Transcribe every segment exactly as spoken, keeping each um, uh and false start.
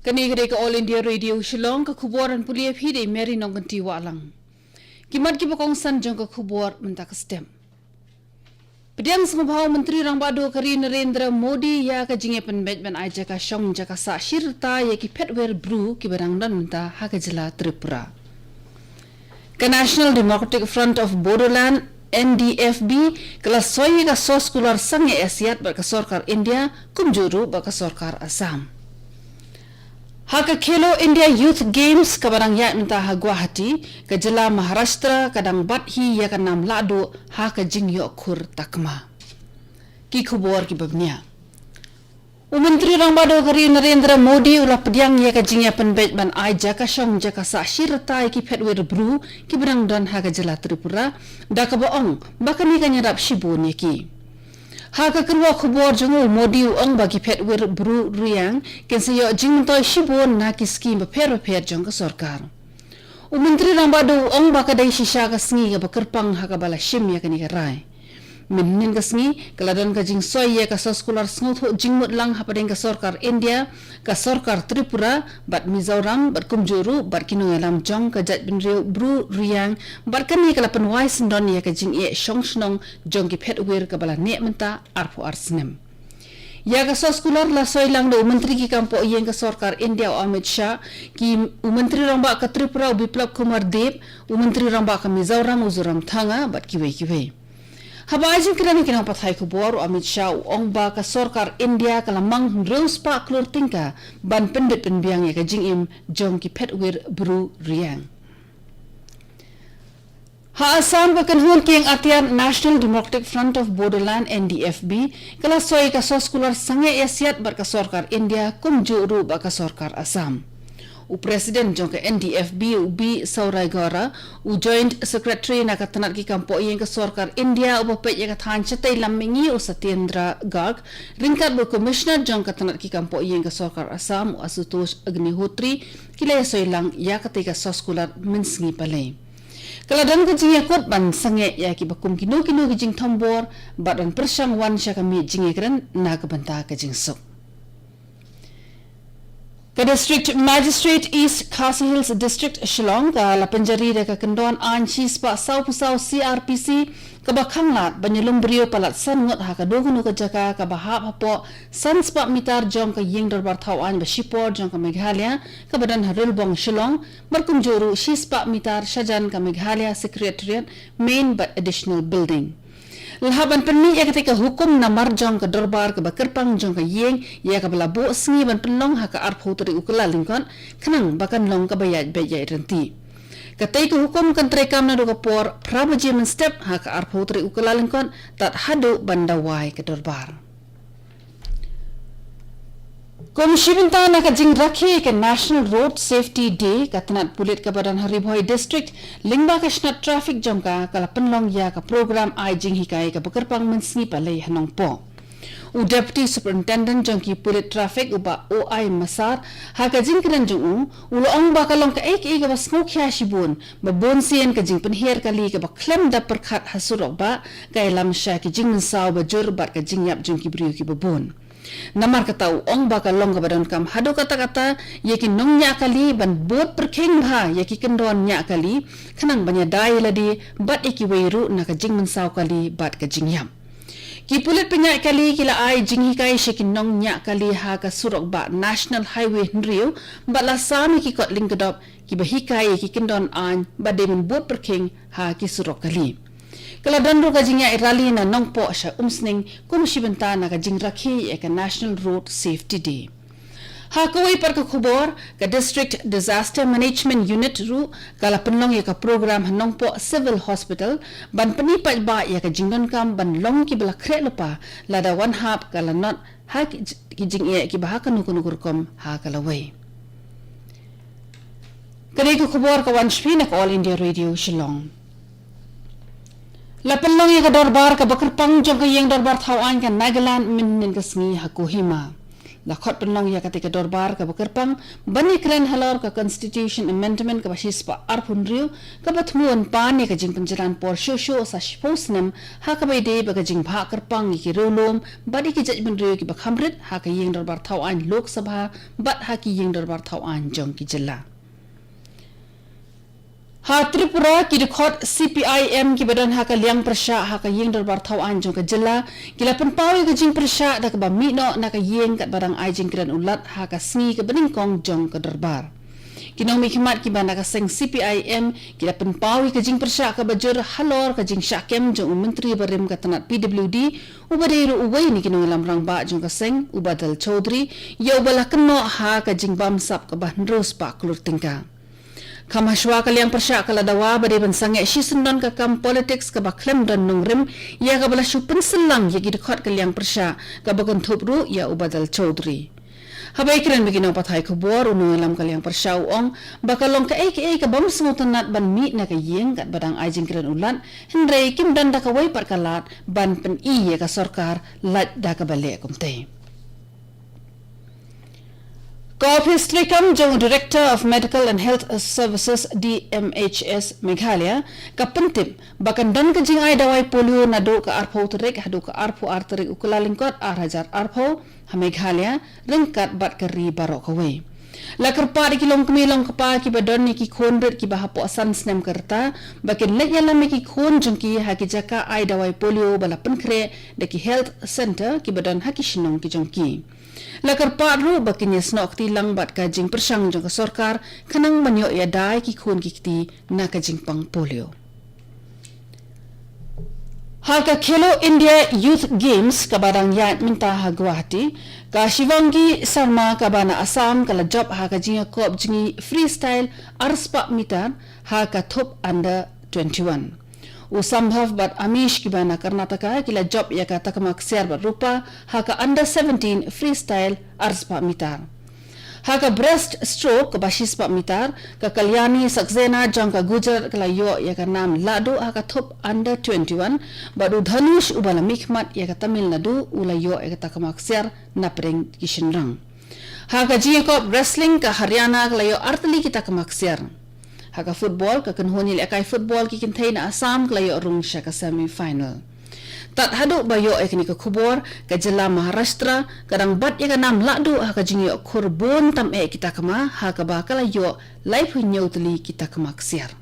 Kane ka dei ka All India Radio Shillong, ka khubor ban pule ïa phi da i Mary Nongkynti Wahlang. Ki mat kiba kongsan jong ka khubor mynta ka step. Pdiang sngewbha u Myntri Rangbah Duh ka ri Narendra Modi ïa ka jingïapynbeit ban ai jaka shong jaka sah shi rta ïa ki phetwir bru kiba dang don mynta ha ka jylla Tripura. Ka National Democratic Front of Bodoland, N D F B, ka la soi ïa ka soskular sangeh ïasiat bad ka sorkar India, kumjuh ruh bad ka sorkar Assam. Ha ka Khelo India Youth Games kaba dang ïaid mynta ha Guwahati, ka jylla Maharashtra ka dang bat hi ïa ka nam lahduh ha ka jingïoh khur takma. Ki khubor kiba bniah. U Myntri Rangbah Duh ka ri Narendra Modi u la pdiang ïa ka jingïapynbeit ban ai jaka shong jaka sah shi rta ïa ki phetwir bru kiba dang don ha ka jylla Tripura, da kaba ong ba kane kan ïarap shibun ïa ki. Ha ka kyrwoh khubor jong u, Modi u ong ba ki phetwir bru riang kin sa ïoh jingmyntoi shibun na ki skim bapher bapher jong ka sorkar. U Myntri Rangbah Duh u ong ba ka dei shisha ka sngi kaba kyrpang ha kaba la shim ïa kane ka rai. Mynhynnin ka sngi ka la don ka jingsoi ïa ka soskular sngewthuh jingmut lang hapdeng ka sorkar India, ka sorkar Tripura bad Mizoram bad kumjuh ruh bad ki nongïalam jong ka jaitbynriew bru riang, bad kane ka la pynwai syndon ïa ka jingeh shong shnong jong ki phetwir kaba la neh mynta arphew ar snem. Ïa ka soskular la soi lang da u Myntri ki kam poh ïing ka sorkar India u Amit Shah, ki u Myntri Rangbah ka Tripura u Biplab Kumar Deb, u Myntri Rangbah ka Mizoram u Zoramthanga bad kiwei kiwei. Haba ai jingkren ha ki nongpathai khubor, u Amit Shah u ong ba ka sorkar India ka la mang hynriew spah klur tyngka ban pynbit pynbiang ïa ka jingim jong ki phetwir bru riang. Ha Assam, ka kynhun kieng atiar National Democratic Front of Bodoland, N D F B, ka la soi ka soskular sangeh ïasiat bad ka sorkar India kumjuh ruh bad ka sorkar Assam. U President jong ka N D F B u B Sauraigora, u Joint Secretary na ka tnat ki kam poh ïing ka sorkar India uba peit ïa ka thaiñ shatei lam mihngi u Satyendra Garg, ryngkat bad u Commissioner jong ka tnat ki kam poh ïing ka sorkar Assam u Ashutosh Agnihotri, ki la ïasoi lang ïa katei ka soskular mynsngi palei. Ka la don ka jingïakut ban sangeh ïa kiba kum kino kino ki jingthombor bad ban pyrshang wan sha ka miej jingïakren na ka bynta ka jingsuk. Ka District Magistrate East Khasi Hills District Shillong ka la pynjari da ka kyndon aiñ shispah sawphew saw C R P C kaba khanglad ban ïalum briew palat san ngut ha kano kano ka jaka kaba hap hapoh san spah mitar jong ka ïing dorbar thaw aiñ ba shipor jong ka Meghalaya kaba don ha Rilbong Shillong, bad kumjuh ruh shispah mitar shajan ka Meghalaya Secretariat Main bad Additional Building. La hap ban pynmih ïa katei ka hukum namar jong ka dorbar kaba kyrpang jong ka ïing ïa kaba la buh sngi ban pynlong ha ka arphew tarik u Kyllalyngkot, khnang ba kan long kaba ïaid beit ïaid ryntih. Katei ka hukum kan treikam naduh ka por phra baje mynstep ha ka arphew tarik u Kyllalyngkot, tad haduh ban da wai ka dorbar. Kum shi bynta na ka jingrakhe ka National Road Safety Day, ka tnat pulit kaba don ha Ri Bhoi District lyngba ka shnat traffic jong ka, ka la pynlong ïa ka program ai jinghikai kaba kyrpang mynsngi palei ha Nongpoh. U Deputy Superintendent jong ki pulit traffic u Bah O I Massar, ha ka jingkren jong u, u la ong ba ka long kaei kaei kaba sngewkhia shibun ba bunsien ka jingpynhiar kali kaba khlem da pyrkhat ha surok bah ka ïalam sha ki jingmynsaw ba jur bad ka jingïap jong ki briew kiba bun. Namar kata u ong ba ka long kaba donkam haduh katta katta ïa ki nongñiah kali ban bud pyrkhing bha ïa ki kyndon ñiah kali, khnang ban ïada ïa lade bad ïa kiwei ruh na ka jingmynsaw kali bad ka jingïap. Ki pulit pynïaid kali ki la ai jinghikai sha ki nongñiah kali ha ka surok bah National Highway hynriew bad la sam ïa ki kot lyngkdop kiba hikai ïa ki kyndon aiñ ba dei ban bud pyrkhing ha ki surok kali. Ka la don ruh ka jingïaid rally na Nongpoh sha Umsning kum shi bynta na ka jingrakhe ïa ka National Road Safety Day. Ha kawei pat ka khubor, ka District Disaster Management Unit ruh ka la pynlong ïa ka program ha Nongpoh Civil Hospital ban pyni paidbah ïa ka jingdonkam ban long kiba la khreh lypa lada wan hap ka lanot ha ki, ki jingeh kiba ha kano kano ka rukom ha ka lawei. Ka dei ka khubor ka wan sha phi na ka All India Radio Shillong. La pynlong ïa ka dorbar kaba kyrpang jong ka ïing dorbar thaw aiñ ka Nagaland mynhynnin ka sngi ha Kohima. La khot pynlong ïa katei ka dorbar kaba kyrpang ban ïakren halor ka Constitution Amendment kaba shispah arphew hynriew, kaba thmu ban pan ïa ka jingpynjlan por shuh shuh sa shiphew snem, ha kaba ïadei bad ka jingbhah kyrpang ïa ki riewlum bad ïa ki jaitbynriew kiba kham rit ha ka ïing dorbar thaw aiñ Lok Sabha bad ha ki ïing dorbar thaw aiñ jong ki jylla. Ha Tripura, ki dkhot C P I M kiba don ha ka liang pyrshah ha ka ïing dorbar thaw aiñ jong ka jylla ki la pynpaw ïa ka jingpyrshah da kaba mih noh na ka ïing katba dang ai jingkren u Lat ha ka sngi kaba nyngkong jong ka dorbar. Ki nongmihkhmat kiba na ka seng C P I M ki la pynpaw ïa ka jingpyrshah kaba jur halor ka jingshah kem jong u Myntri barim ka tnat P W D, uba dei ruh uwei na ki nongïalam rangbah jong ka seng, u Badal Chaudhary, ïa uba la kynnoh ha ka jingbamsap kaba hynriew spah klur tyngka. Kham hashwa, ka liang pyrshah ka la dawa ba dei ban sangeh shisyndon ka kam politics kaba khlem don nongrim, ïa kaba la shu pynsyllok ïa ki dkhot ka liang pyrshah, kaba kynthup ruh ïa u Badal Chaudhary. Haba ïakren bad ki nongpathai khubor, u nongïalam ka liang pyrshah u ong ba ka long kaei kaei ka bym sngewtynnat ban mih na ka ïing katba dang ai jingkren u Lat, hynrei kim don da kawei pat ka lad ban pyni ïa ka sorkar lait da kaba leh kumtei. Ka ophis treikam jong u Director of Medical and Health Services, D M H S, Meghalaya ka pyntip ba kan don ka jingai dawai polio naduh ka arphew tarik haduh ka arphew ar tarik u Kyllalyngkot ar hajar arphew ha Meghalaya, ryngkat bad ka ri baroh kawei. La kyrpad ïa ki longkmie longkpa kiba don ïa ki khun rit kiba hapoh san snem ka rta ba kin leit ïalam ïa ki khun jong ki ha ki jaka ai dawai polio ba la pynkhreh da ki health centre kiba don ha ki shnong ki jong ki. La kyrpad ruh ba kin ïasnoh kti lang bad ka jingpyrshang jong ka sorkar khnang ban ïoh ïada ïa ki khun ki kti na ka jingpang polio. Ha ka Khelo India Youth Games kaba dang ïaid mynta ha Guwahati, ka Shivangi Sharma kaba na Assam ka la jop ha ka jingïakop jngi freestyle arspah meter ha ka thup under twenty-one. U Sambhav bad Amish kiba na Karnataka ki la jop ïa ka takma ksiar bad rupa ha ka under seventeen freestyle arspah meter. Ha ka breast stroke kaba shispah meter, ka Kalyani Saxena jong ka Gujarat ka la ïoh ïa ka nam lahduh ha ka thup under twenty-one, bad u Dhanush uba la mihkhmat ïa ka Tamil Nadu u la ïoh ïa ka takma ksiar napdeng ki shynrang. Ha ka jingïakop wrestling, ka Haryana ka la ïoh artylli ki takma ksiar. Ha ka football, ka kynhun ïalehkai football ki kynthei na Assam ka la ïoh rung sha ka semi final. Tad haduh ba ïoh ïa kane ka khubor, ka jylla Maharashtra ka dang bat ïa ka nam lahduh ha ka jingïoh khur bun tam eh ki takma, ha kaba ka la ïoh laiphew hynñiew tylli ki takma ksiar.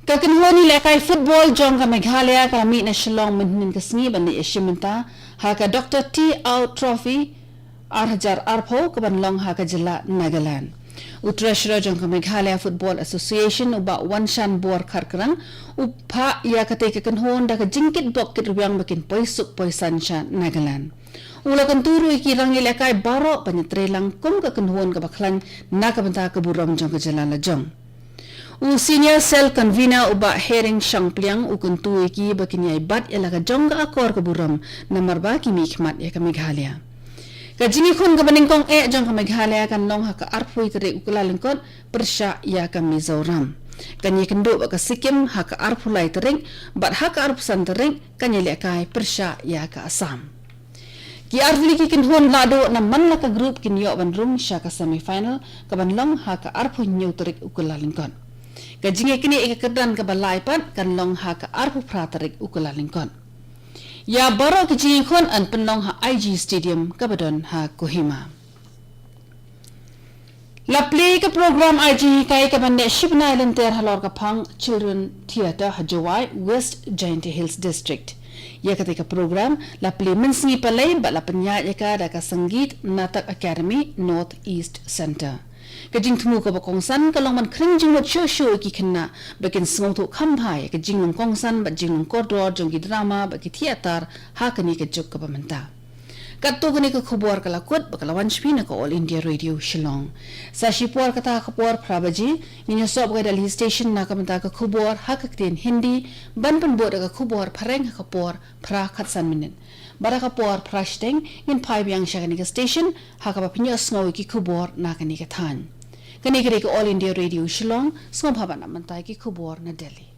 Ka kynhun ïalehkai football jong ka Meghalaya ka la mih na Shillong mynhynnin ka sngi ban leit ïashim bynta ha ka Doctor T Ao Trophy ar hajar arphew kaban long ha ka jylla Nagaland. U Treasurer jong ka Meghalaya Football Association, u Bah Wanshanbor Kharkrang, u phah ïa katei ka kynhun da ka jingkitbok kitrwiang ba kin poi suk poi saiñ sha Nagaland. U la kyntu ruh ïa ki rangïalehkai baroh ban ïatreilang kum ka kynhun kaba khlaiñ na ka bynta ka burom jong ka jylla lajong. U Senior Cell Convener, u Bah Hering Shangpliang, u kyntu ïa ki ba kin ïai bat ïa la ka jong ka akor ka burom namar ba ki mihkhmat ïa ka Meghalaya. Ka jingïakhun kaba nyngkong eh jong ka Meghalaya kan long ha ka arphew tarik u Kyllalyngkot pyrshah ïa ka Mizoram. Kan ïakynduh bad ka Sikkim ha ka arphew lai tarik, bad ha ka arphew san tarik kan ïalehkai pyrshah ïa ka Assam. Ki artylli ki kynhun lahduh na man la ka group kin ïoh ban rung sha ka semi final kaban long ha ka arphew hynñiew tarik u Kyllalyngkot. Ka jingïaknieh ïa ka kyrdan kaba lai pat kan long ha ka arphew phra tarik u Kyllalyngkot. Ïa baroh ki jingïakhun yn pynlong ha I G Stadium kaba don ha Kohima. La plie ka program ai jinghikai kaban neh shi bnai lynter halor ka phang Children Theatre ha Jowai, West Jaintia Hills District. Ïa katei ka program la plie mynsngi palei bad la pynïaid ïa ka da ka Sangeet Natak Academy North East Centre. Ka jingthmu kaba kongsan ka long ban khring jingmut shuh shuh ïa ki khynnah ba kin sngewthuh kham bha ïa ka jinglong kongsan bad jinglong kordor jong ki drama bad ki theatre ha kane ka juk kaba mynta. Katto katne ka khubor ka la kut bad ka la wan sha phi na ka All India Radio Shillong. Sa shipor kata ka por phra baje ngin ïasoh bad ka Delhi Station na ka bynta ka khubor ha ka ktien Hindi, ban pynbud da ka khubor phareng ha ka por phra khatsan minit. Bad ha ka por phra shiteng ngin phai biang sha kane ka station ha kaba phin ïohsngew ïa ki khubor na kane ka thaiñ. Kane ka dei ka All India Radio Shillong, sngewbha ban ap mynta ïa ki khubor na Delhi.